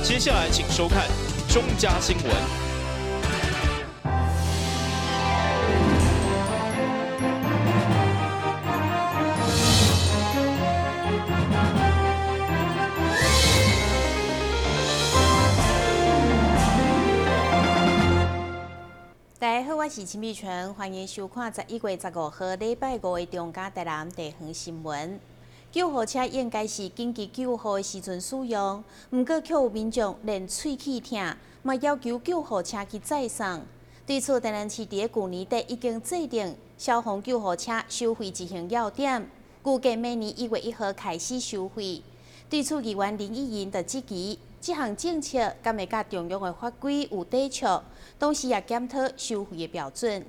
接下來請收看中嘉新聞。大家好，我是陳美純，歡迎收看11月15號禮拜五的中嘉台南地方新聞。救護車應該是緊急救護的時陣使用，毋過卻有民眾連喙齒疼，嘛要求救護車去載送。對此，台南市佇舊年底已經制定消防救護車收費執行要點，預計明年1月1號開始收費。對此，議員林益仁就質疑，這項政策敢會佮中央的法規有抵觸，同時也檢討收費的標準。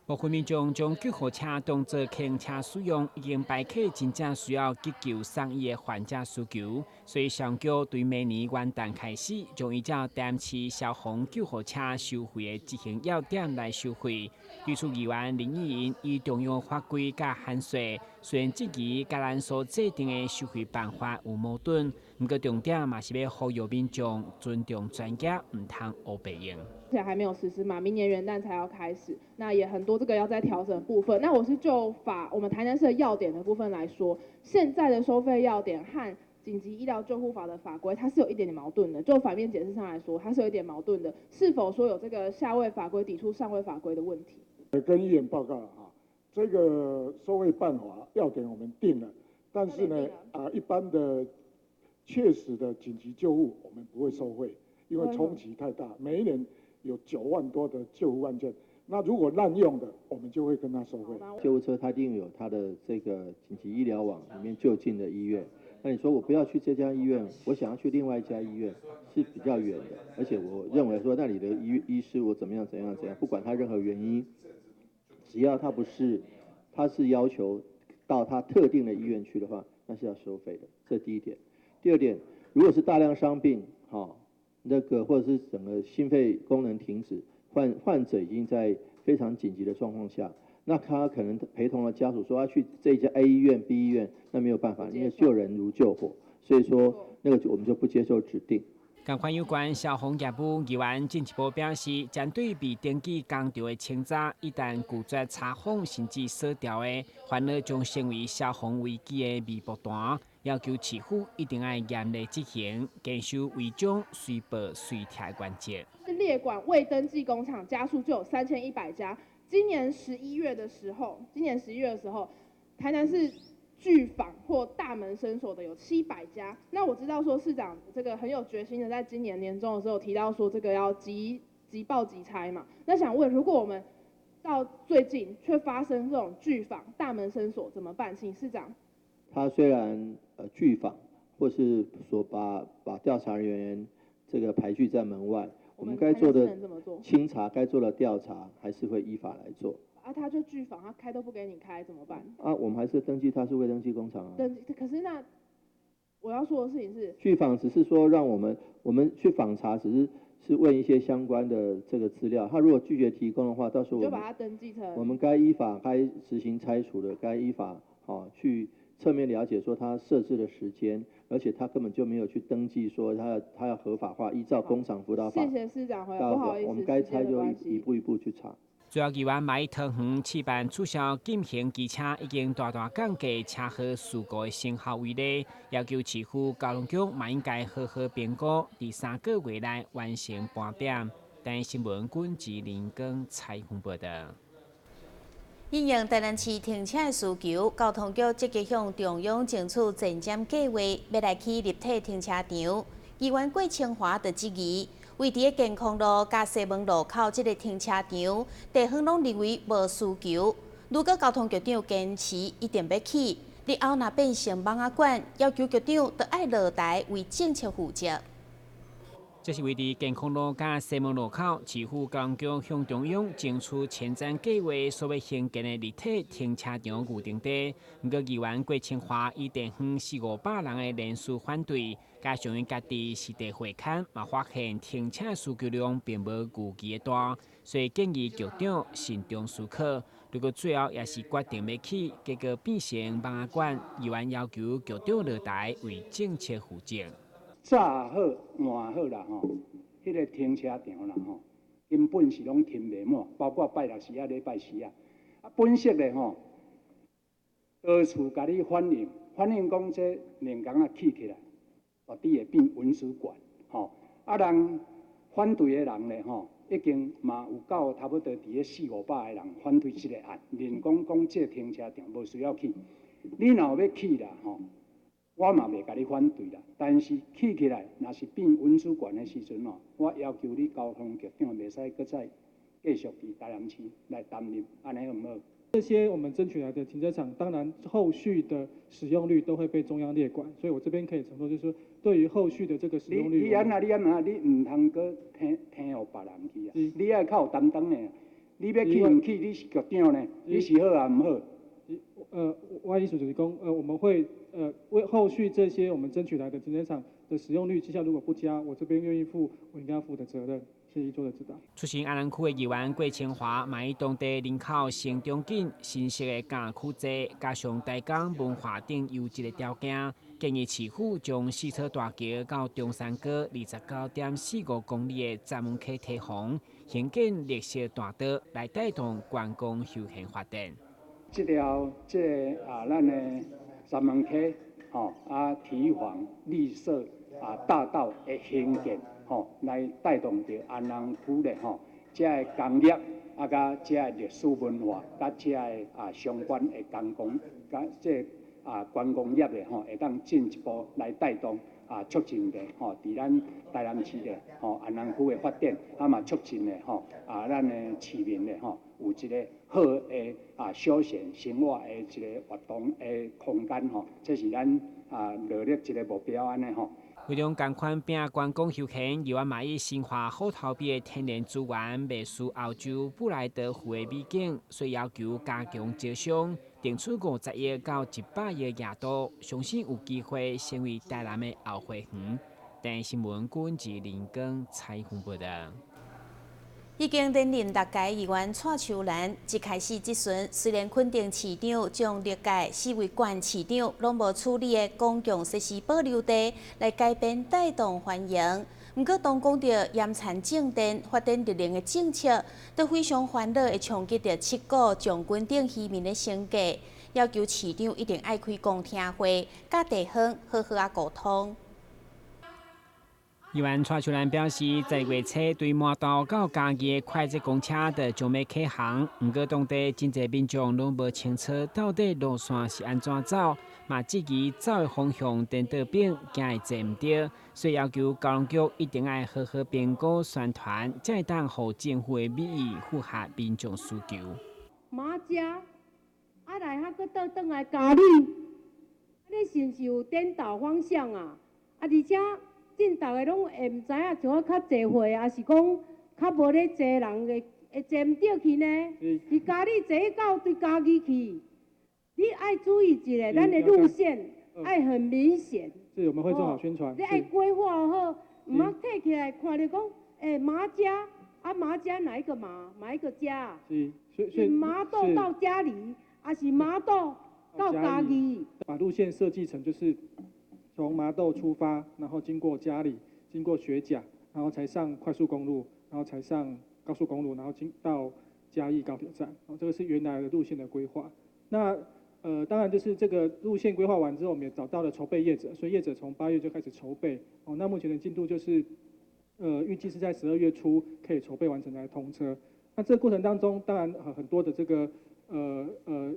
部分民眾將救護車當作客車使用，已經排斥真正需要急救送醫的患者需求，所以上局對明年元旦開始，將依照台南市消防救護車收費的執行要點來收費。對此，議員林益仁以中央法規佮函說，雖然質疑佮咱所制定的收費辦法有矛盾，毋過重點嘛是欲呼籲民眾尊重專業，毋通烏白用。而且還沒有實施嘛，明年元旦才要開始，那也很多這個要再調整的部分。那我是就法我們台南市的要點的部分來說，現在的收費要點和緊急醫療救護法的法規，它是有一點點矛盾的。就反面解釋上來說，它是有一點矛盾的。是否說有這個下位法規抵觸上位法規的問題？跟議員報告啊，這個收費辦法要點我們定了，但是呢，一般的確實的緊急救護我們不會收費，因為衝擊太大，每一年有9萬多的救護案件，那如果濫用的，我們就會跟他收費。救護車它一定有它的這個緊急醫療網裡面就近的醫院。那你說我不要去這家醫院，我想要去另外一家醫院是比較遠的，而且我認為說那裡的醫師我怎麼樣怎樣怎樣，不管他任何原因，只要他不是，他是要求到他特定的醫院去的話，那是要收費的。這第一點。第二點，如果是大量傷病，那個或者是整個心肺功能停止，患者已經在非常緊急的狀況下，那他可能陪同了家屬說要去這一家 A 醫院、B 醫院，那沒有辦法，因為救人如救火，所以說那個我們就不接受指定。仝款有關消防業務議員進一步表示，針對未登記工廠的清查，一旦拒絕查訪甚至鎖掉的，反而將成為消防危機的密布單。要求市府一定愛嚴厲執行，堅守違章隨報隨拆原則。列管未登記工廠家數就有3100家。今年十一月的時候，台南市拒訪或大門深鎖的有700家。那我知道說市長這個很有決心的，在今年年中的時候提到說這個要急急報急拆嘛。那想問，如果我們到最近卻發生這種拒訪、大門深鎖怎麼辦？請市長。他雖然拒訪，或是說把調查人員這個排拒在門外，我們該做的清查、該做的調查，還是會依法來做。啊，他就拒訪，他開都不給你開，怎麼辦？啊，我們還是登記他是未登記工廠啊。登記，可是那我要說的事情是，拒訪只是說讓我們去訪查，只是問一些相關的這個資料。他如果拒絕提供的話，到時候就把他登記成我們該依法該執行拆除的，該依法好去側面了解說他設置的時間，而且他根本就沒有去登記說他要合法化，依照工廠輔導法。謝謝市長回答，不好意思，我們該拆就一步一步去查。最後，議員嘛桃園試辦取消禁行機車已經大大降低車禍事故的成效為例，要求市府交通局嘛應該好好評估，佇3個月內完成盤點。台視新聞軍志林光採訪報道。因應台南市停車的需求，交通局積極向中央爭取前瞻計劃，欲來起立體停車場。議員郭清華就質疑，位佇健康路佮西門路口這个停車場，地方攏認為無需求。如果交通局長堅持一定欲起，日後若變成蠓仔館，要求局長著愛落台為政策負責。這是位佇健康路佮西門路口，市府交通局向中央爭取前瞻計劃所欲興建的立體停車場預定地。毋過議員郭清華以地方四五百人的聯署反對，加上伊家己實地會勘，嘛發現停車需求量並無預期的大，所以建議局長慎重思考。如果最後也是決定欲起，結果變成蠓仔館，議員要求局長落台為政策負責。早好晚好啦吼，彼个停车场啦吼，根本是攏停袂滿，包括拜六時啊、禮拜四啊。啊，本色咧吼，到處共你反映，反映講這連工仔起起來，到底會變文史館吼。啊，人反對的人咧吼，已經嘛有夠差不多佇咧四五百個人反對這個案，認講講這停車場無需要起。你若有欲起啦吼，我嘛袂共你反對啦。但是起起來，若是變文史館的時陣吼，我要求你交通局長袂使閣再繼續佇台南市來擔任，按呢好毋好？這些我們爭取來的停車場，當然後續的使用率都會被中央列管，所以我這邊可以承諾，就是說對於後續的這個使用率，你按怎你按怎，你毋通閣聽聽予別人去啊！你愛較有擔當的，你欲去毋去，你是局長呢，你是好抑毋好？我意思就是講，我們會為後續這些我們爭取來的停車場的使用率績效如果不佳，我這邊願意負我應該要負的責任。謝謝做的指導。出身安南區的議員郭清華，嘛以當地人口成長緊、新設的監區濟，加上台江文化等優質的條件，建議市府將四所大橋到中山閣29.45公里的閘門溪堤防，興建綠色大道，來帶動觀光休閒發展。這條這個啊，咱的閘門溪吼啊，堤防綠色啊大道的興建。吼，來帶動著安南區咧吼，遮个工業啊，佮遮个歷史文化，佮遮个啊相關的觀光，佮這啊觀光業咧吼，會當進一步來帶動啊，促進咧吼，佇咱台南市咧吼安南區的發展，啊嘛促進咧吼啊咱的市民咧吼有一個好的啊休閒生活的一個活動的空間吼，這是咱啊努力一個目標按呢吼。為了仝款拼觀光休閒，又嘛以深化虎頭埤的天然資源，袂輸澳洲布萊德湖的美景，所以要求加強招商，定出50億到100億額度，相信有機會成為台南的後花園。台視新聞郭志林光採訪報道。已經連任六屆議員蔡秋蘭，一開始質詢，雖然肯定市長將歷屆四位縣市長攏無處理的公共設施保留地來改變帶動繁榮，毋過當講著嚴殘種電發展綠能的政策，都非常煩惱會衝擊著七股將軍頂漁民的生計，要求市長一定愛開公聽會，佮地方好好仔溝通。議員蔡秋蘭表示，在月初對麻豆到嘉義的快捷公車就將欲啟航，毋過當地真濟民眾攏無清楚到底路線是按怎走，嘛質疑走的方向顛倒反，驚會坐毋著，所以要求交通局一定愛好好評估宣傳，才會當予政府的美意符合民眾需求。馬家啊來哈，閣倒轉來嘉里，你是毋是有顛倒方向啊？啊，而且。進逐个攏會毋知影，像我較濟歲，抑是講較無咧坐人會會坐毋著去呢？佇嘉里坐到對嘉義去，你愛注意一下，咱的路線愛很明顯。是，我們會做好宣傳。你愛規劃好，毋通提起來看著講，欸，馬家啊，馬家哪一個馬？哪一個家？是，是麻豆到嘉里，抑是麻豆到嘉義？把路線設計成就是。從麻豆出發，然後經過嘉里，經過學甲，然後才上快速公路，然後才上高速公路，然後經到嘉義高鐵站。哦，這個是原來的路線的規劃。那當然就是這個路線規劃完之後，我們也找到了籌備業者，所以業者從8月就開始籌備。哦，那目前的進度就是，預計是在12月初可以籌備完成來通車。那這個過程當中，當然很多的這個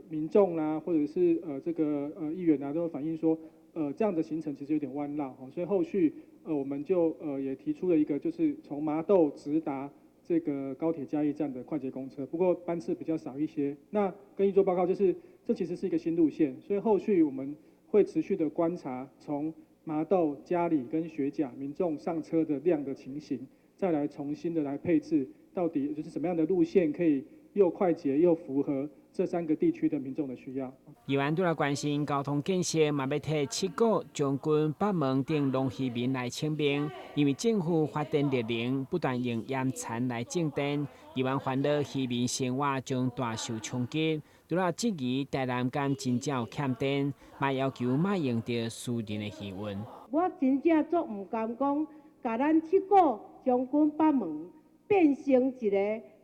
民眾啦，或者是這個議員啊，都會反映說。這樣的行程其實有點彎繞，所以後續我們就也提出了一個，就是從麻豆直達這個高鐵嘉義站的快捷公車，不過班次比較少一些。那跟議座報告就是，這其實是一個新路線，所以後續我們會持續的觀察從麻豆、嘉里跟學甲民眾上車的量的情形，再來重新的來配置，到底就是什麼樣的路線可以又快捷又符合這三個地區的民眾的需要。議員除了關心交通建設，嘛欲替七股、將軍、北門等農漁民來請命，因為政府發電綠能不斷用鹽田來種電，議員煩惱漁民生活將大受衝擊。除了質疑台南敢真正有欠電，嘛要求莫用著私人的漁運。我真正足毋甘講，共咱七股、將軍、北門變成一個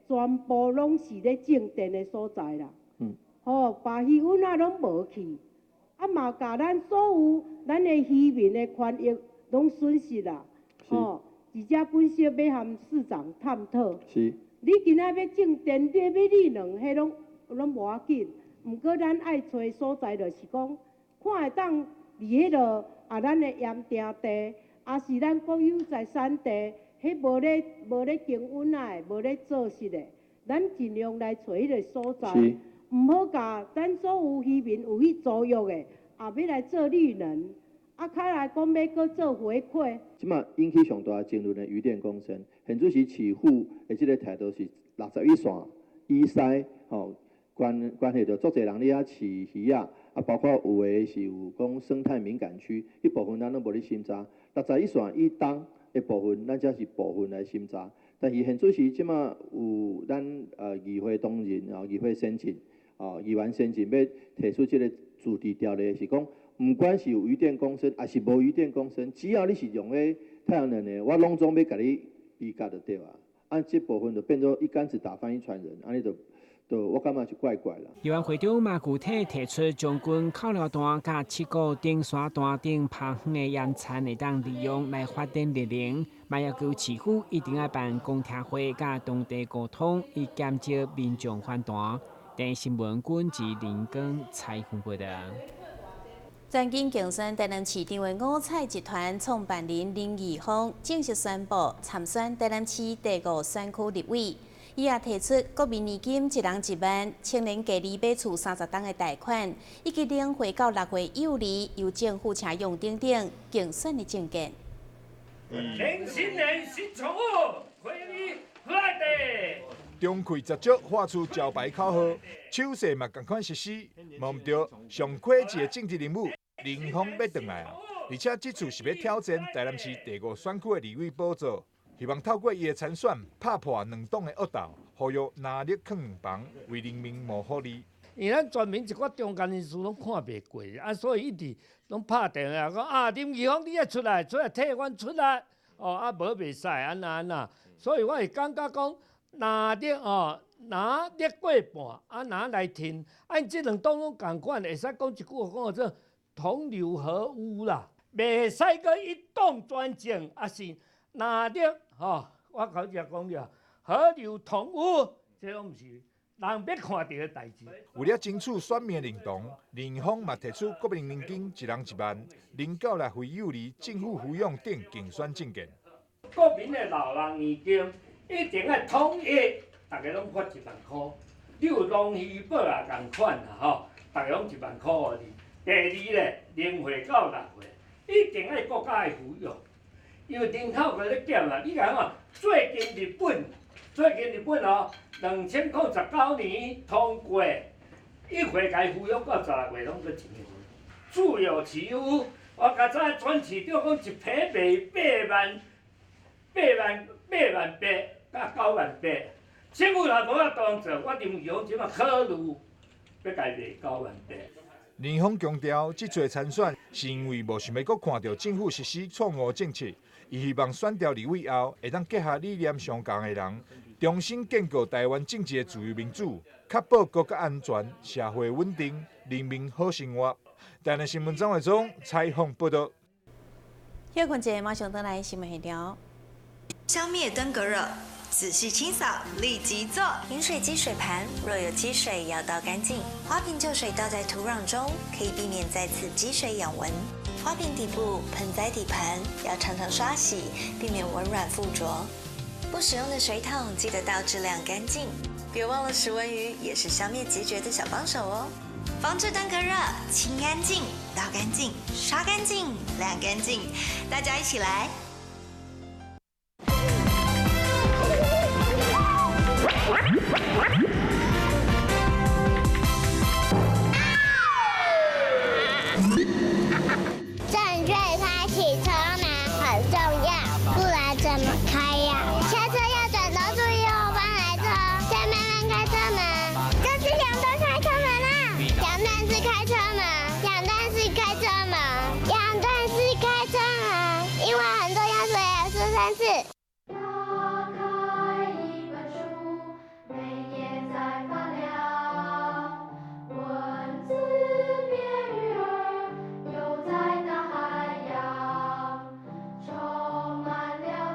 全部攏是咧種電的所在啦。吼，把漁塭仔攏無去，啊嘛，共咱所有咱的漁民的權益攏損失啦。吼，而且本身欲和市長探討。你今仔欲種電，你欲綠能，彼攏攏無要緊。毋過咱愛揣所在，就是講，看會當佇彼落啊，咱的鹽埕地，抑是咱國有財產地，彼無咧無咧耕耘仔的，無咧做實的，咱盡量來揣彼个所在。毋好共咱所有漁民有去租約的，也欲來做綠能，啊，較來講欲閣做回饋。這馬引起上大爭論的漁電共生，現此時市府的這个態度是61線以西，吼，關關係著足濟人咧遐飼魚仔，啊，包括有的是有講生態敏感區，彼部分咱攏無咧審查。61線以東的部分，咱才是部分來審查。但是現此時這馬有咱議會同仁哦，議會先進。哦，議員先進欲提出這个自治條例，是講，毋管是有漁電共生，抑是無漁電共生，只要你是用彼太陽能的，我攏總欲共你比較就對啊。啊，這部分就變做一竿子打翻一船人，按呢就就我感覺是怪怪啦。議員會長嘛具體提出，將軍扣寮段佮七股頂山段頂拍遠的鹽田會當利用來發電綠能，嘛要求市府一定愛辦公聽會佮當地溝通，以減少民眾反彈。電視新聞君自林根採訪報導。全境競選台南市長的五彩集團創辦人林義峰正式宣布參選台南市第五選區立委。伊也提出國民年金一人一萬，青年家己買厝30冬的貸款，以及2歲到6歲幼兒由政府車用等等競選的政見。年輕人新寵物，回你來的。中氣十足，喊出招牌口號，手勢嘛仝款實施，無毋著上火氣的政治人物林義峰欲轉來啊！而且這次是欲挑戰台南市第五選區的立委寶座，希望透過伊的參選，拍破兩黨的惡鬥，呼籲藍綠囥兩房，為人民謀福利。因為咱全民一寡中間人士攏看袂過，啊，所以一直攏拍電話講啊，林義峰你愛出來，出來替阮出力，哦，啊，無袂使按怎按怎，所以我會感覺講。藍綠哦，藍綠過半，啊藍來挺，啊𪜶這兩黨攏仝款，會使講一句話講做同流合污啦，袂使閣一黨專政，抑是藍綠吼，我頭才講著，合流同污，這攏毋是人欲看著的代誌。為了爭取選民認同，林義峰嘛提出國民年金一人一萬，0到6歲幼兒政府撫養等競選政見。國民的老人年金一定愛統一，逐家攏發一萬箍。你有農漁保也仝款啦吼，逐家攏一萬箍予你。第二咧，2歲到6歲，一定愛國家來撫養，因為人口閣咧減啊。你看看，最近日本，最近日本哦，2019年通過，1歲共伊撫養到16歲，攏閣一樣。住有其屋，我較早選市長講一坪賣八萬，八萬八萬八。佮9萬8，政府若無法當做，我認為講這馬考慮欲共伊賣9萬8。林義峰強調，這次參選是因為無想欲閣看著政府實施錯誤政策，伊希望選著立委後，會當結合理念相仝的人，重新建構台灣政治的自由民主，確保國家安全、社會穩定、人民好生活。台南新聞張偉忠採訪報導。歇睏者馬上轉來新聞現場。消滅登革熱。仔細清掃，立即做。飲水機水盤若有積水，要倒乾淨。花瓶舊水倒在土壤中，可以避免再次積水養蚊。花瓶底部、盆栽底盤要常常刷洗，避免蚊卵附着。不使用的水桶記得倒置晾乾淨。別忘了食蚊魚也是消滅孑孓的小幫手哦。防治登革熱，清乾淨，倒乾淨，刷乾淨，晾乾淨，大家一起來。起車門很重要，不然怎麼開呀？下車要轉頭注意後方來車，再慢慢開車門，這是兩段開車門啦，兩段式開車門，兩段式開車門，兩段式開車門，因為很重要，所以要說三次。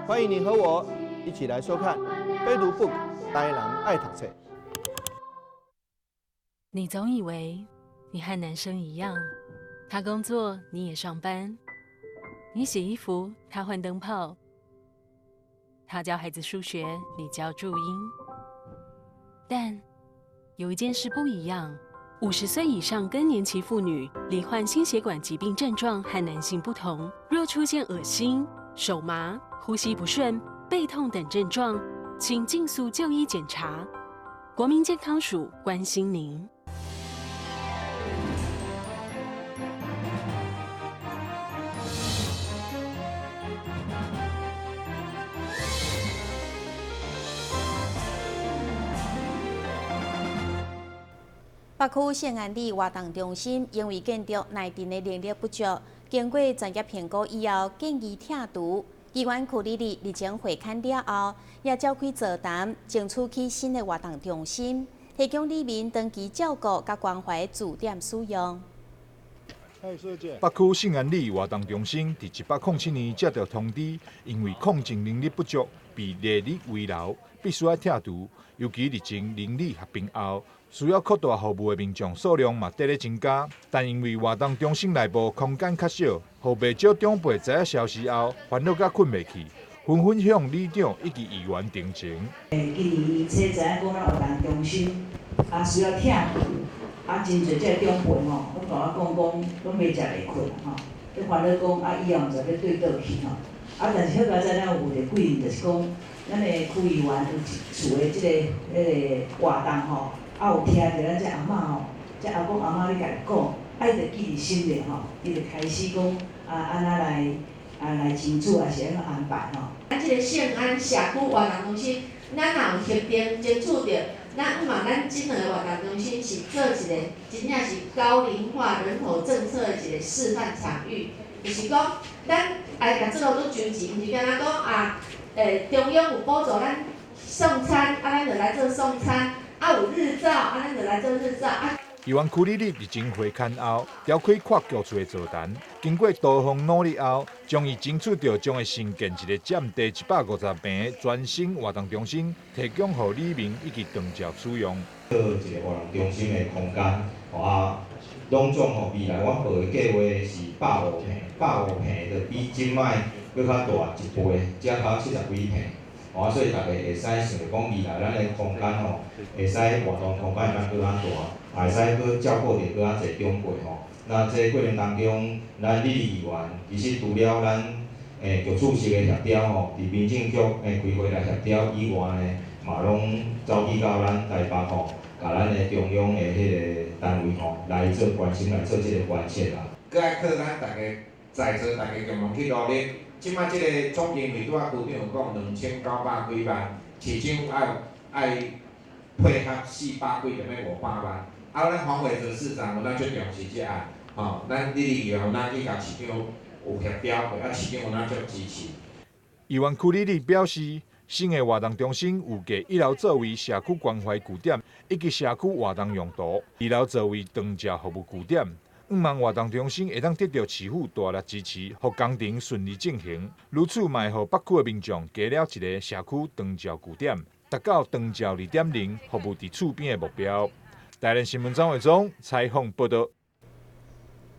歡迎你和我一起來收看《非讀 book 台南愛讀冊》。你總以為你和男生一樣，他工作你也上班，你洗衣服他換燈泡，他教孩子數學你教注音。但有一件事不一樣：50歲以上更年期婦女罹患心血管疾病症狀和男性不同，若出現噁心、手麻、呼吸不順、背痛等症狀，請盡速就醫檢查。國民健康署關心您。北區聖安里活動中心因為建築內陣的能力不足，經過專業評估以後，建議拆除。議員區里里日前會勘了後，也召開座談，爭取起新的活動中心，提供里民長期照顧佮關懷駐點使用。北區聖安里活動中心佇107年接到通知，因為抗震能力不足，被列入危樓，必須愛拆除。尤其日前鄰里合併後，需要擴大服務的民眾數量嘛佇咧增加，但因為活動中心內部空間較小，予袂少長輩知影消息後，煩惱甲睏袂去，紛紛向里長以及議員陳情。今年才知影講咱活動中心啊需要拆除，啊真濟這個長輩吼，攏共我講講，攏袂食袂睏吼，咧煩惱講啊以後毋知欲對佗去吼。啊，但是好佳哉，咱有一個貴人，就是講咱的區議員有一次的這個彼個活動吼。啊，有聽著咱這阿嬤吼，這阿公阿嬤咧共伊講，啊，伊就記佇心裡吼，伊就開始講啊，按怎來啊來爭取，還是按怎安排吼。咱這個聖安社區活動中心，咱若有協定爭取著，咱毋嘛咱這兩個活動中心是做一個真正是高齡化人口政策的一個示範場域，就是講咱愛共做路愈周全，毋是干焦講啊，中央有補助咱送餐，啊，咱就來做送餐。啊，有日照，啊，咱就來做日照啊。議員區里里日前會勘後，召開跨局處的座談，經過多方努力後，終於爭取著將會新建一個佔地150坪的全新活動中心，提供予里民以及長照使用。做一個活動中心的空間，啊，攏總吼未來阮報的計劃是150坪，150坪就比這擺閣較大一倍，才到70幾坪。啊，所以大家會使想著講未來咱的空間吼，會使活動空間會當閣較大，也會使閣照顧著閣較濟長輩吼。那這過程當中，咱里里議員其實除了咱局處室的協調吼，佇民政局開會來協調以外呢，嘛攏走去到咱台北吼，共咱的中央的彼個單位吼來做關心，來做這個關切啦。閣愛靠咱大家在座大家共同去努力。這擺這個總經費拄仔區長有講2900幾萬，市長愛配合400幾點欲500萬。啊，咱黃偉哲市長有咱足重視這案，吼，咱里里議員有咱去共市長有協調過，啊，市長有咱足支持。議員區里里表示，新的活動中心預計一樓作為社區關懷據點，以及社區活動用途；二樓作為長照服務據點。希望活動中心會當得到市府大力支持，予工程順利進行。如此，嘛會予北區的民眾加了一個社區長照據點，達到長照2.0服務佇厝邊的目標。台南新聞張偉忠採訪報道。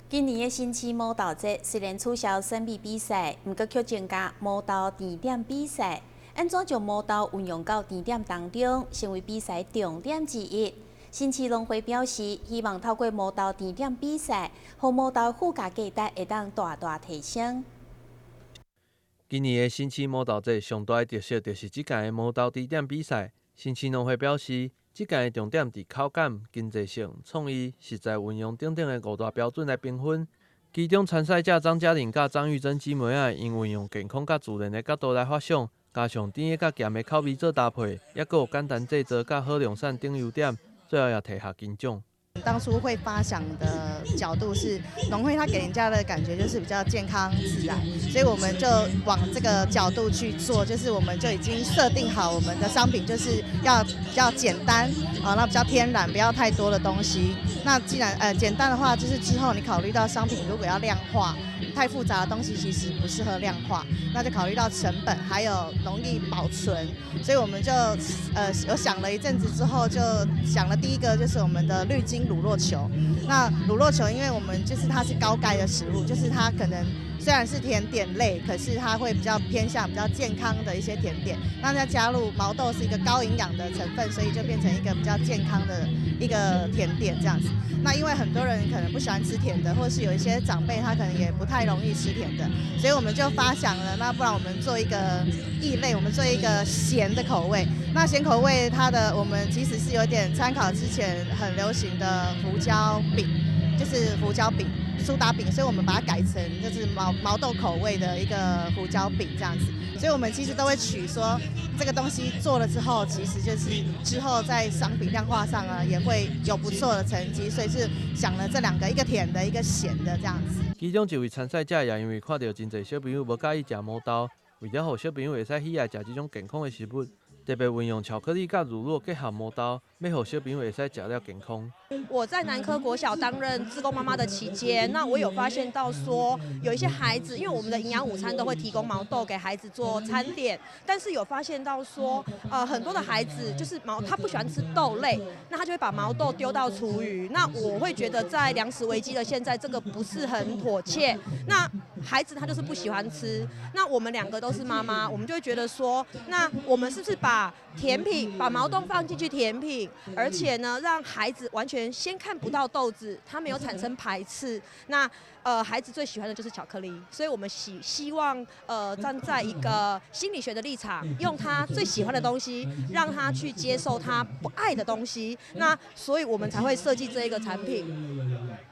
今年的新市舞蹈節雖然取消選美比賽，毋過卻增加舞蹈甜點比賽。按怎將舞蹈運用到甜點當中，成為比賽重點之一。新市農會表示，希望透過毛豆甜點比賽，予毛豆附加價值會當大大提升。今年的新市毛豆節上大的特色就是這屆的毛豆甜點比賽。新市農會表示，這屆的重點佇口感、經濟性、創意、食材運用等等的五大標準來評分。其中參賽者張嘉玲佮張玉珍姊妹仔，𪜶運用健康佮自然的角度來發想，加上甜的佮鹹的口味做搭配，猶閣有簡單製作佮好量產等優點，最後也提予金獎。當初會發想的角度是農會，它給人家的感覺就是比較健康自然，所以我們就往這個角度去做，就是我們就已經設定好我們的商品就是要比較簡單，啊，那比較天然，不要太多的東西。那既然簡單的話，就是之後你考慮到商品如果要量化，太複雜的東西其實不適合量化，那就考慮到成本還有容易保存，所以我們就有想了一陣子之後，就想了第一個就是我們的綠金乳酪球。那乳酪球，因為我們就是它是高鈣的食物，就是它可能雖然是甜點類，可是它會比較偏向比較健康的一些甜點。那再加入毛豆是一個高營養的成分，所以就變成一個比較健康的一個甜點這樣子。那因為很多人可能不喜歡吃甜的，或是有一些長輩他可能也不太容易吃甜的，所以我們就發想了，那不然我們做一個異類，我們做一個鹹的口味。那鹹口味它的我們其實是有點參考之前很流行的胡椒餅，就是胡椒餅、蘇打餅，所以我們把它改成就是毛豆口味的一個胡椒餅這樣子。所以我們其實都會取說，這個東西做了之後，其實就是之後在商品量化上啊，也會有不錯的成績。所以是想了這兩個，一個甜的，一個鹹的這樣子。其中一位參賽者也因為看著真濟小朋友無佮意食毛豆，為了予小朋友會使喜愛食這種健康的食物，特別運用巧克力佮乳酪結合毛豆，欲予小朋友會使食了健康。我在南科國小擔任志工媽媽的期間，那我有發現到說，有一些孩子，因為我們的營養午餐都會提供毛豆給孩子做餐點，但是有發現到說，很多的孩子就是他不喜歡吃豆類，那他就會把毛豆丟到廚餘。那我會覺得在糧食危機的現在，這個不是很妥切。那孩子他就是不喜歡吃，那我們兩個都是媽媽，我們就會覺得說，那我們是不是把甜品，把毛豆放進去甜品，而且呢，讓孩子完全先看不到豆子，他沒有產生排斥。那孩子最喜歡的就是巧克力，所以我們希望站在一個心理學的立場，用他最喜歡的東西，讓他去接受他不愛的東西。那所以我們才會設計這一個產品。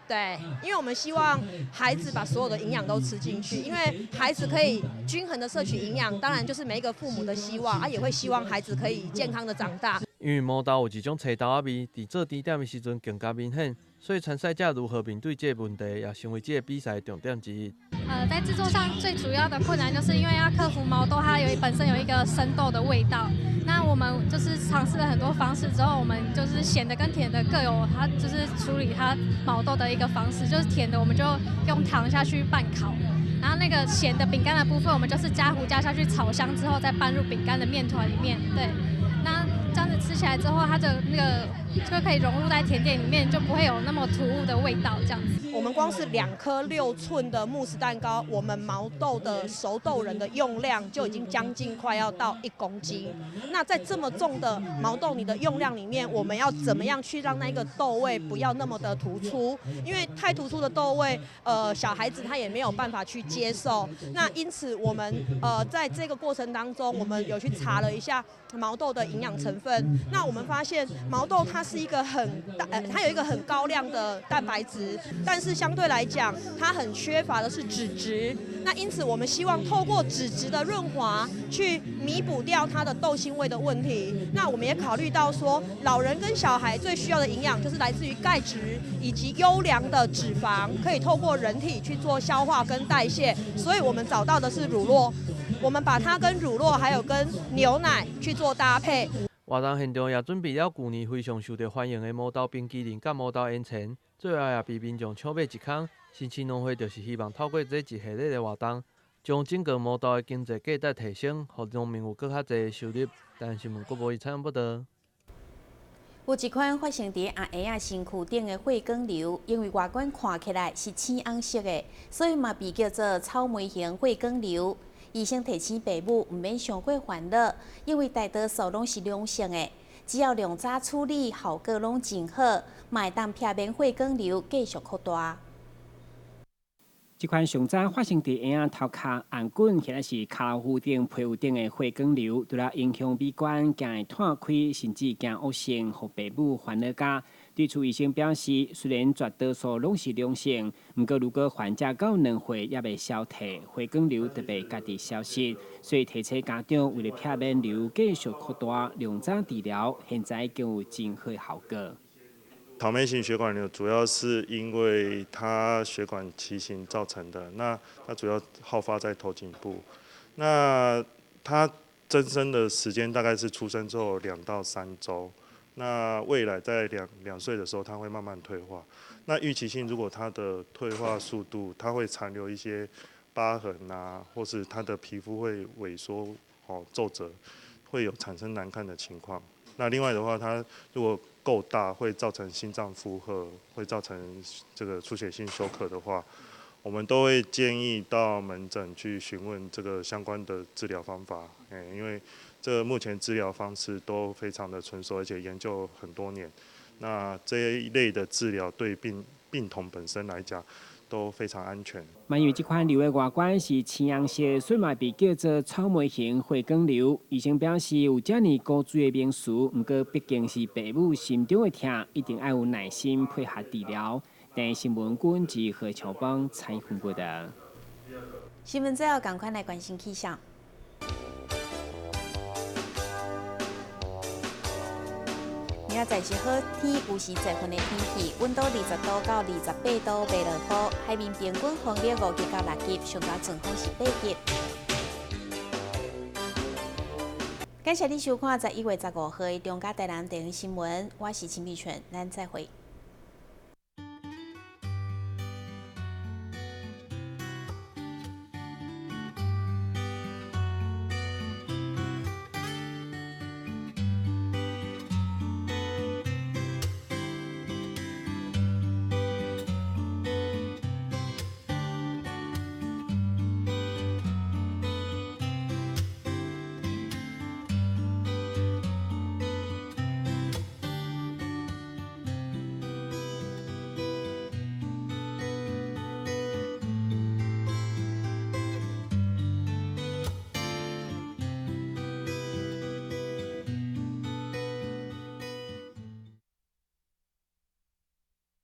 對，因為我們希望孩子把所有的營養都吃進去，因為孩子可以均衡的攝取營養，當然就是每一個父母的希望，啊，也會希望孩子可以健康的長大。因為毛豆有一種青豆仔味，佇做甜點的時陣更加明顯，所以參賽者如何面對這個問題，也成為這個比賽的重點之一。在製作上最主要的困難，就是因為要克服毛豆它本身有一個生豆的味道。那我們就是嘗試了很多方式之後，我們就是鹹的跟甜的各有它就是處理它毛豆的一個方式。就是甜的我們就用糖下去拌烤，然後那個鹹的餅乾的部分，我們就是加胡椒下去炒香之後，再拌入餅乾的麵團裡面。對，那這樣子吃起來之後，它的那個就可以融入在甜點裡面，就不會有那麼突兀的味道。這樣子，我們光是2顆6寸的慕斯蛋糕，我們毛豆的熟豆仁的用量就已經將近快要到1公斤。那在這麼重的毛豆泥的用量裡面，我們要怎麼樣去讓那個豆味不要那麼的突出？因為太突出的豆味，小孩子他也沒有辦法去接受。那因此我們在這個過程當中，我們有去查了一下毛豆的營養成分。那我們發現毛豆它是一個很大，它有一個很高量的蛋白質，但是相對來講，它很缺乏的是脂質。那因此我們希望透過脂質的潤滑去彌補掉它的豆腥味的問題。那我們也考慮到說，老人跟小孩最需要的營養就是來自於鈣質以及優良的脂肪，可以透過人體去做消化跟代謝。所以我們找到的是乳酪，我們把它跟乳酪還有跟牛奶去做搭配。活動現場也準備了舊年非常受著歡迎的毛豆冰淇淋佮毛豆煙腸，最後也被民眾搶買一空。新市農會就是希望透過這一系列的活動，將整個毛豆的經濟價值提升，予農民有閣較濟的收入。但新聞閣無伊採訪報導。有一款發生佇阿萵仔身軀頂的血管瘤，因為外觀看起來是青紅色的，所以嘛被叫做草莓型血管瘤。醫生提醒爸母毋免傷過煩惱，因為大多數攏是良性的，只要量早處理，效果攏真好，嘛會當避免血管瘤繼續擴大。這款上早發生佇嬰仔頭殼、頷頸或者是跤脯頂、皮膚頂的血管瘤，除了影響美觀，驚會湠開，甚至驚惡性，予爸母煩惱甲。對此醫生表示，雖然絕多數攏是良性，毋過如果患者到2歲猶未消退，血管瘤就會家己消失。所以提醒家長為了避免瘤繼續擴大，量早治療，現在已經有真好效果。桃梅型血管瘤主要是因為它血管畸形造成的，那它主要好發在頭頸部，那它增生的時間大概是出生之後2到3週，那未來在2歲的時候，它會慢慢退化。那預期性如果它的退化速度，它會殘留一些疤痕啊，或是它的皮膚會萎縮、哦皺褶，會有產生難看的情況。那另外的話，它如果夠大，會造成心臟負荷，會造成這個出血性休克的話，我們都會建議到門診去詢問這個相關的治療方法。因為這個目前治療方式都非常的成熟，而且研究很多年。那這一類的治療對病童本身來講都非常安全。嘛，因為這款瘤的外觀是青紅色，所以嘛被叫做草莓型血管瘤。醫生表示，有遮爾古錐的名詞，毋過畢竟是父母心中的疼，一定愛有耐心配合治療。電視新聞君是何秋邦採訪報導。新聞最後，趕快來關心氣象。明仔載是好天，有時濟雲的天氣，溫度20度到28度，袂落雨。海面平均風力5級到6級，上大陣風是8級。感謝你收看11月15號的中嘉台南地方新聞，我是秦美泉，咱再會。